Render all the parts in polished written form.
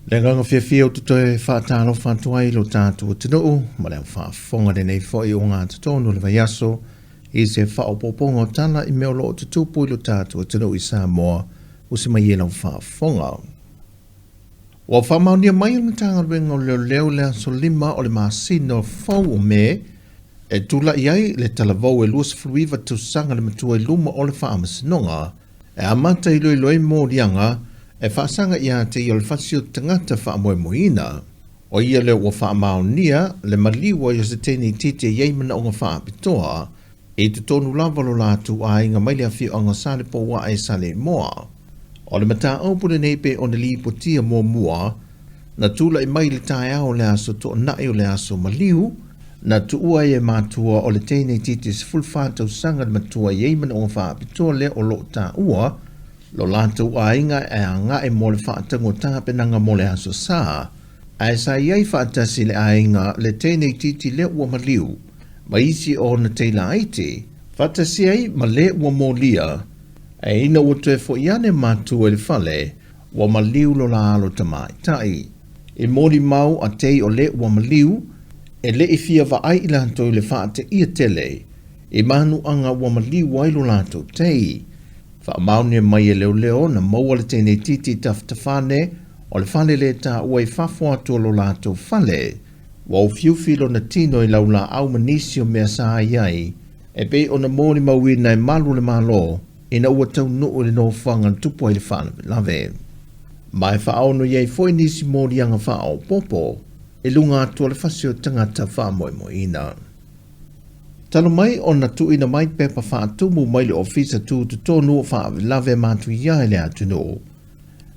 Le agaga fiafia ou te toe faatalofa atu ai i lo tatou atunuu ma le au faafofoga lenei foi o ngā totonu o le vaiaso i se faaopoopoga o tala i mea o lo o tutupu i lo tatou atunuu i Samoa usi mai e lau faafofoga. Ua faamaonia mai e le Matagaluega o Leoleo le aso 5 o le masina fou o Me e tulai ai le talavou e 29 tausaga le matua i luma o le Faamasinoga e amata iloilo ai moliaga e faasaga ia te ia o le fasi o tagata faamoemoeina. O ia lea ua faamaonia le maliu ai o se teine itiiti e i ai manaoga faapitoa i totonu lava o lo latou aiga mai le afioaga o Salepouae Saleimoa. O le mataupu lenei pei ona lipotia muamua na tulai mai le taeao o le aso Toonai o le aso maliu, na tuua ai e matua o le teine itiiti 14 tausaga le matua i ai manaoga faapitoa lea o lo o taua lo latou aiga e agai mo le faataga o tapenaga mo le aso Sa, ae sa i ai faatasi le aiga le teine itiiti lea ua maliu ma isi o ona tei laiti, faatasi ai ma le ua molia, ae ina ua toe foi ane matua i le fale, ua maliu lo la alo tamaitai. I molimau a tei o le ua maliu, e le i fia vaai i latou i le faateia tele, i manuaga ua maliu ai lo latou tei. Faamaonia mai e leoleo na maua le teine itiiti i tafatafane o le fale le taua i fafo atu o lo latou fale. Ua ufiufi lona tino i laulaau ma nisi o mea sa ai ai, e pei ona molimauina e malu o le Malo ina ua taunuu i le nofoaga na tupu ai le faalavelave. Ma e faaono i ai foi nisi moliaga faaopoopo i luga atu o le fasi o tagata faamoemoeina. Talu mai ona tuuina mai pepa faatumu mai le Ofisa Tutotonu o Faalavelave Matuia i le atunuu,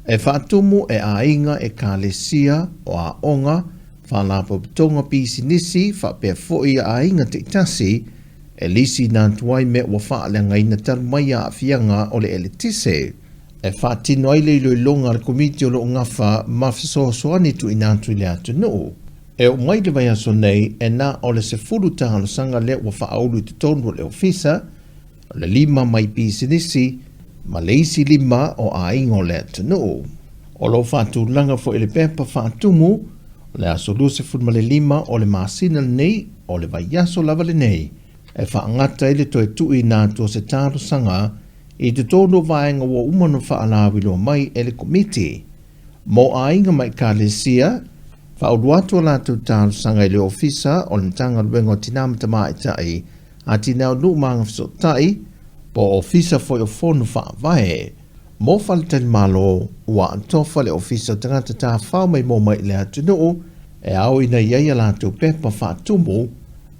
e faatumu e aiga, ekalesia, o aoga, faalapotopotoga pisinisi faapea foi aiga taitasi e lisiina atu ai mea ua faaleagaina talu mai aafiaga o le eletise, e faatino ai le iloiloga a le Komiti o lo o gafa ma fesoasoani tuuina atu i le atunuu. E oo mai le vaiaso nei, e na o le 10 talosaga lea ua faaulu i totonu o le ofisa, o le 5 mai pisinisi ma le isi 5 o aiga o le atunuu. O lo o faatulaga foi le pepa faatumu o le aso 25 o le masina lenei o le vaiaso lava lenei e faagata ai le toe tuuina atu o se talosaga i totonu o vaega ua uma ona faalauiloa mai e le Komiti. Mo aiga ma ekalesia, faaulu atu a latou talosaga i le Ofisa o le Matagaluega o Tina ma Tamaitai, Atinae o Nuu ma Agafesootai, po o Ofisa foi o Fono Faavae. Mo faletalimalo, ua atofa le Ofisa o Tagata Tafao Maimoa mai i le atunuu e aoina i ai a latou pepa faatumu,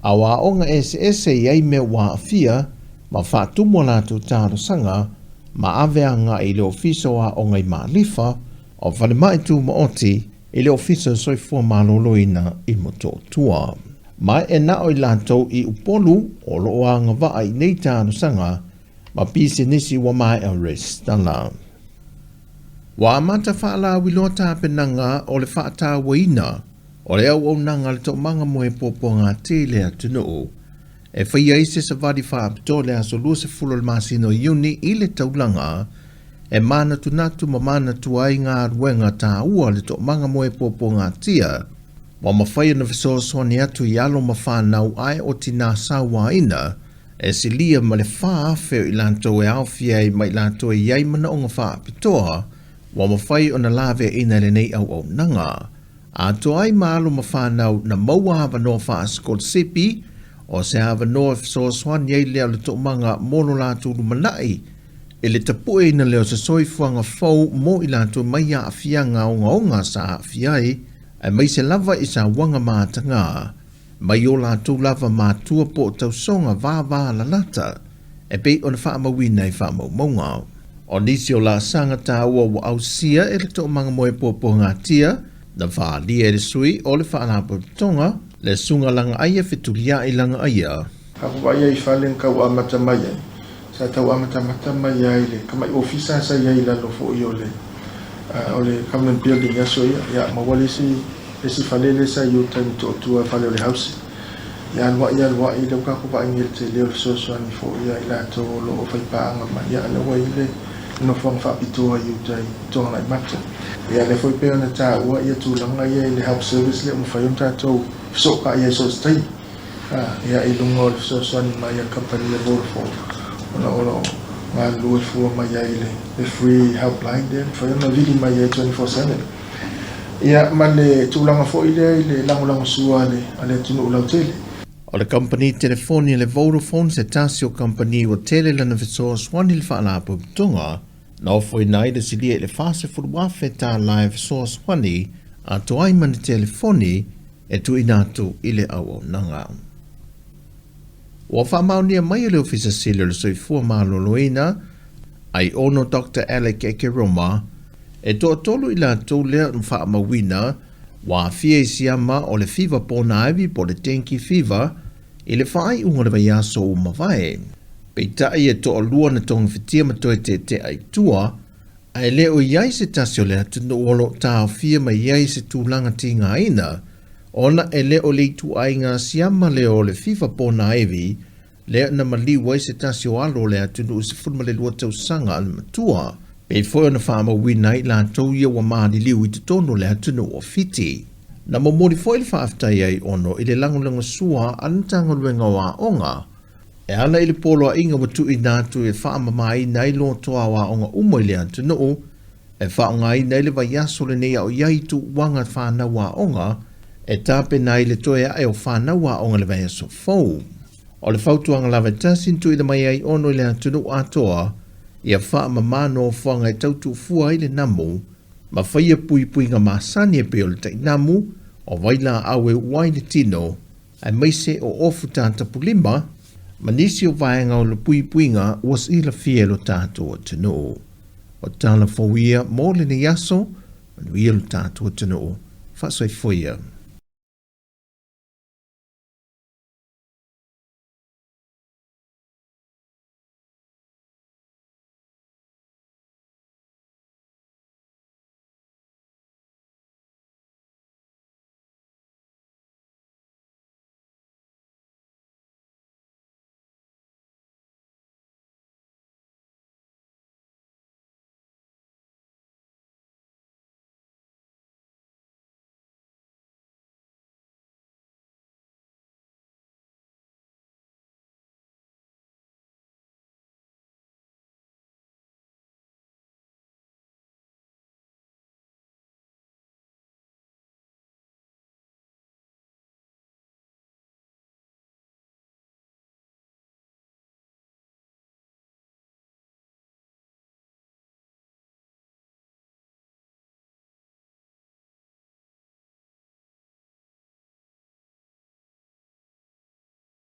a o aoga eseese i ai mea ua aafia ma faatumu a latou talosaga ma ave agai i le Ofisa o Aoga i Malifa, o Falemai Tumaoti, i le Ofisa o Soifua Maloloina i Motootua. Ma e na o i latou i Upolu o lo o agavaa i nei talosaga ma pisinisi ua maea resitala. Ua amata faalauiloa tapenaga o le faatauaina o le auaunaga a le Toomaga mo Puapuaga-ti i le atunuu e faia ai se savali faapitoa le aso 20 o le masina o Iuni i le taulaga e manatunatu ma manatua ai galuega taua a le Toomaga mo Puapuaga-tia ua mafai ona fesoasoani atu i alo ma fanau ae o tinā sauaina e silia ma le 4,000 o i latou e aofia ai ma i latou e i ai manaoga faapitoa ua mafai ona laveaiina e lenei auaunaga. Atoa ai ma alo ma fanau na maua avanoa faasikolasipi, o se avanoa e fesoasoani ai lea o le toomaga mo lo latou lumanai i le tapueina lea o se soifuaga fou mo i latou mai aafiaga ogaoga sa aafia ai, aemaise lava i sauaga mataga mai o latou lava matua po o tausoga vavalalata e pei ona faamauina i faamaumauga. O nisi o laasaga taua ua ausia e le Toomaga mo Puapuagatia na faaalia e le sui o le Faalapotopotoga le Susuga Lagaaia Fetuliai Lagaaia. A ku vaai ai i fale na tau amata mai ai, sa tau amatamata mai ai le tamai ofisa sa i ai i lalo foi o le o le Government Building i aso ia, ia maua le isi le isi fale lea sa i uta i Motootua, fale o le housing. Ia alu ai alu ai, lea ua tatou vaai nei i le tele o le fesoasoani foi ia i latou o lo o faipaaga mai, ia lea ua i ai le nofoaga faapitoa i uta i Togalaimata. Ia lea foi pei ona taua ia tulaga ia i le help service lea ua mafai ona tatou fesootai ai i so o se taimi ia i luga o le fesoasoani mai a le kamupani a Vodafone ona o lo o galulue fua mai ai i le free helpline lea e mafai ona vili mai ai 24/7. Ia ma le tulaga foi lea i le lagolagosua a le atunuu lautele. O le kamupani telefoni a le Vodafone se tasi o kamupani ua tele lana fesoasoani i le Faalapotopotoga na ofoina ai le silia i le $40,000 e fesoasoani atoa ai ma ni telefoni e tuuina atu i le auaunaga. Ua faamaonia mai e le Ofisa Sili o le Soifua Maloloina, Aiono Doctor Alec Ekeroma, e toatolu i latou lea na faamauina ua aafia i siama o le fiva ponaivi po o le dengue fever i le faaiuga o le vaiaso ua mavae. Peitai e toalua na togafitia ma toe teetea i tua, ae le o i ai se tasi o le atunuu o lo o taofia mai ai se tulaga tigaina, ona e le o le ituaiga siama lea o le fiva ponaivi lea na maliu ai se tasi o alo o le atunuu i 12 tausaga a le matua, pei foi ona faamauina ai i latou ia ua maliliu i totonu o le atunuu o Fiti. Na momoli foi le faafetai Aiono i le lagolagosua a le Matagaluega o Aoga e ala i le poloaiga ua tuuina atu e faamamaina ai loto aoaoga uma i le atunuu e faaaogaina ai le vaiaso lenei a o i ai tuuaga fanau aoga e tapena ai le toe ae o fanau aoga i le vaiaso fou. O le fautuaga lava e tasi na tuuina mai ai Ono i le atunuu atoa, ia faamama nofoaga e tau tuufua ai le namu, ma faia puipuiga masani e pei o le tainamu, o vailaau e uu ai le tino, aemaise o ofu tatapulima, ma nisi o vaega o le puipuiga ua silafia e lo tatou atunuu. O tala fou ia mo lenei aso, manuia lo tatou atunuu. Faasoifua ia.